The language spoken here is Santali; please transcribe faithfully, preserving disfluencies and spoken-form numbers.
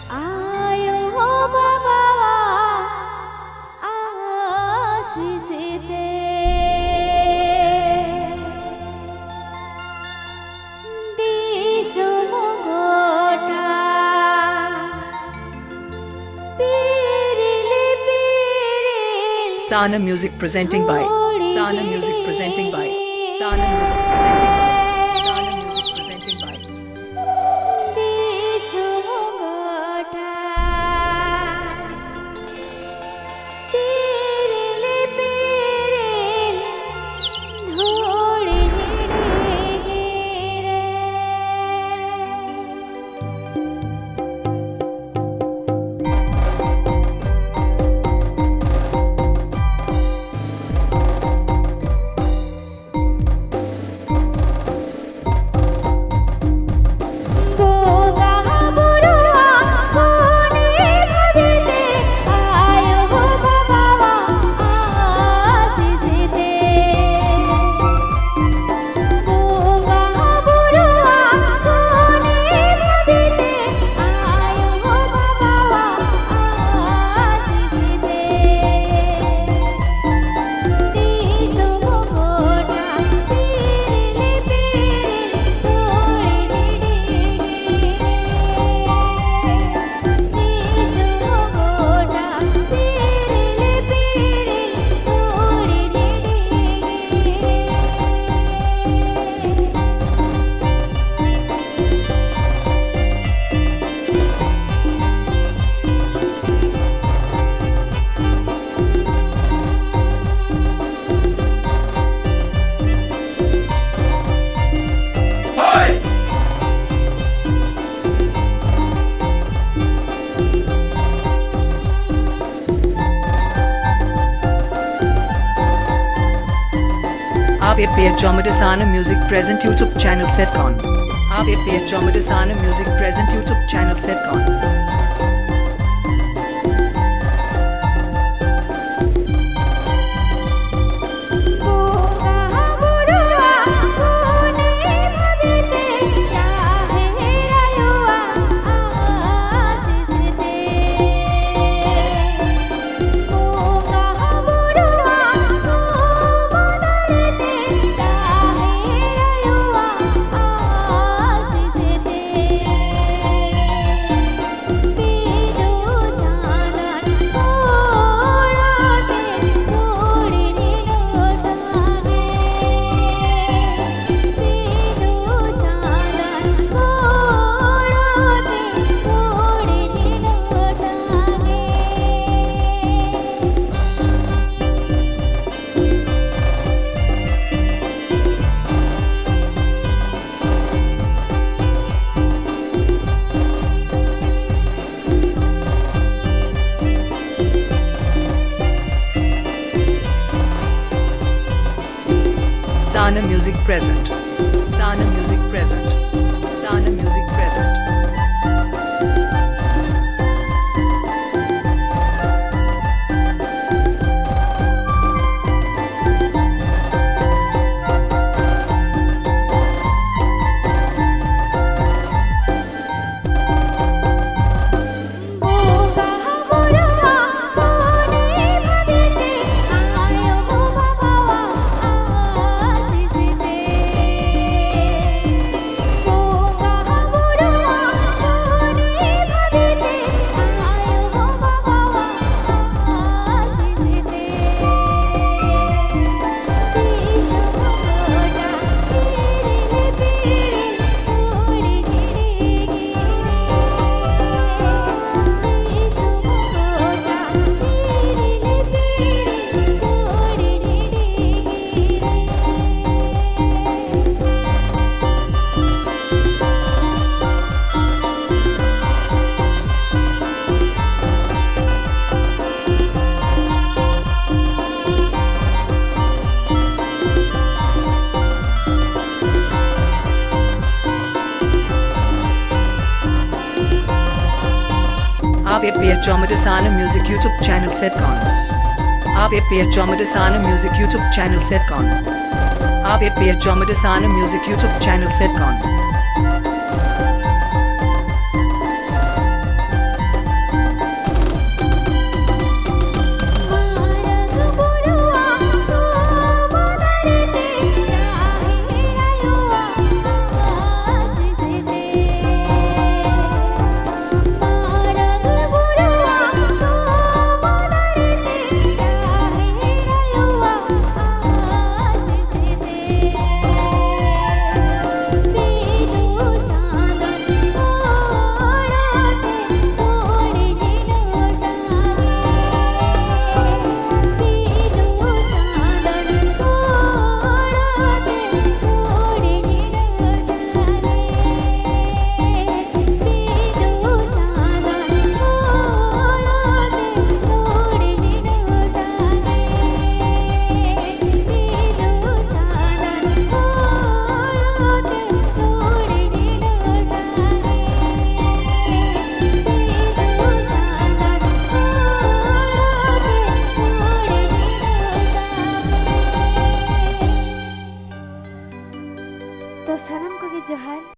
ᱟᱭᱳ ᱵᱟᱵᱟᱣᱟᱜ ᱟᱥᱤᱥ ᱛᱮ ᱫᱤᱥᱚᱢ ᱜᱚᱴᱟ ᱯᱤᱨᱤᱞ ᱯᱤᱨᱤᱞ᱾ Sana Music presenting by Sana Music presenting by Sana Music presenting by Sana Music presenting by आप ये page Zomato Sana music present YouTube channel set कौन? आप ये page Zomato Sana music present YouTube channel set कौन? Music present. Sana Music present. Sana Music present. आप एपीएच चौमटे साना म्यूजिक YouTube चैनल सेट कौन। आप एपीएच चौमटे साना म्यूजिक YouTube चैनल सेट कौन। आप एपीएच चौमटे साना म्यूजिक YouTube चैनल सेट कौन।